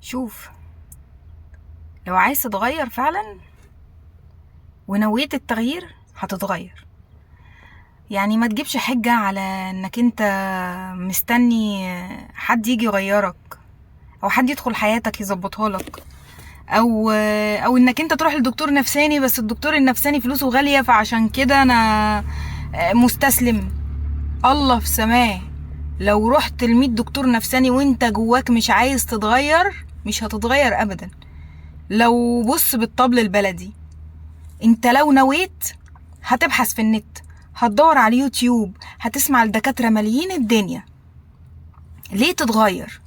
شوف، لو عايز تتغير فعلا ونويت التغيير هتتغير. يعني ما تجيبش حجة على انك انت مستني حد يجي يغيرك او حد يدخل حياتك يظبطها لك، او انك انت تروح لدكتور نفساني بس الدكتور النفساني فلوسه غالية فعشان كده انا مستسلم. الله في سماه، لو رحت لمية دكتور نفساني وانت جواك مش عايز تتغير مش هتتغير ابدا. لو بص بالطبل البلدي، انت لو نويت هتبحث في النت، هتدور على اليوتيوب، هتسمع الدكاترة ماليين الدنيا. ليه تتغير؟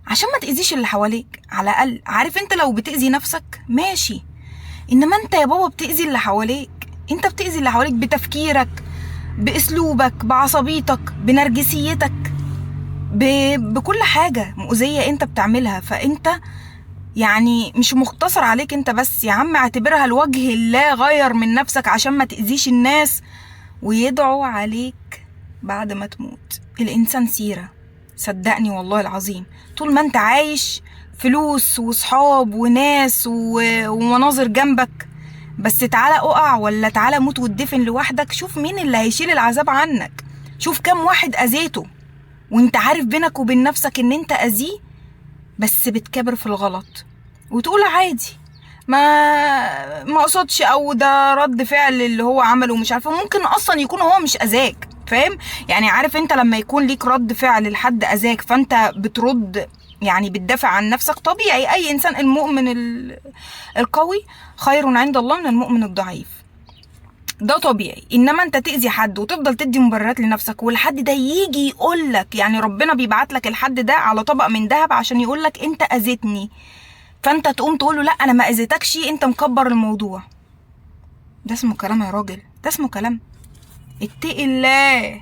عشان ما تأذيش اللي حواليك على الأقل. عارف انت لو بتأذي نفسك ماشي، انما انت يا بابا بتأذي اللي حواليك. انت بتأذي اللي حواليك بتفكيرك، بأسلوبك، بعصبيتك، بنرجسيتك، بكل حاجة مؤذية انت بتعملها. فانت مش مختصر عليك انت بس يا عم، اعتبرها لوجه الله، غير من نفسك عشان ما تأذيش الناس ويدعوا عليك بعد ما تموت. الإنسان سيرة، صدقني والله العظيم. طول ما انت عايش فلوس وصحاب وناس ومناظر جنبك، بس تعالى اقع ولا تعالى موت وتدفن لوحدك، شوف مين اللي هيشيل العذاب عنك. شوف كم واحد اذيته وانت عارف بينك وبين نفسك ان انت اذيه، بس بتكبر في الغلط وتقول عادي، ما اقصدش، او ده رد فعل اللي هو عمله مش عارفه. ممكن اصلا يكون هو مش اذاك، فاهم؟ عارف انت لما يكون ليك رد فعل لحد اذاك فانت بترد، بتدافع عن نفسك طبيعي. اي انسان، المؤمن القوي خير عند الله من المؤمن الضعيف، ده طبيعي. انما انت تأذي حد وتفضل تدي مبررات لنفسك، والحد ده يجي يقولك، ربنا بيبعت لك الحد ده على طبق من ذهب عشان يقولك انت اذيتني، فانت تقوم تقوله لا انا ما اذيتكش، انت مكبر الموضوع. ده اسمه كلام يا راجل؟ ده اسمه كلام؟ اتقي الله.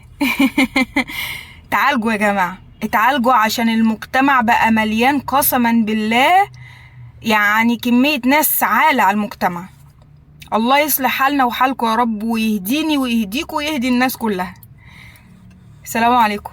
تعالجوا يا جماعة، اتعالجوا، عشان المجتمع بقى مليان قسما بالله، كمية ناس عالة على المجتمع. الله يصلح حالنا وحالكم يا رب، ويهديني ويهديكم ويهدي الناس كلها. السلام عليكم.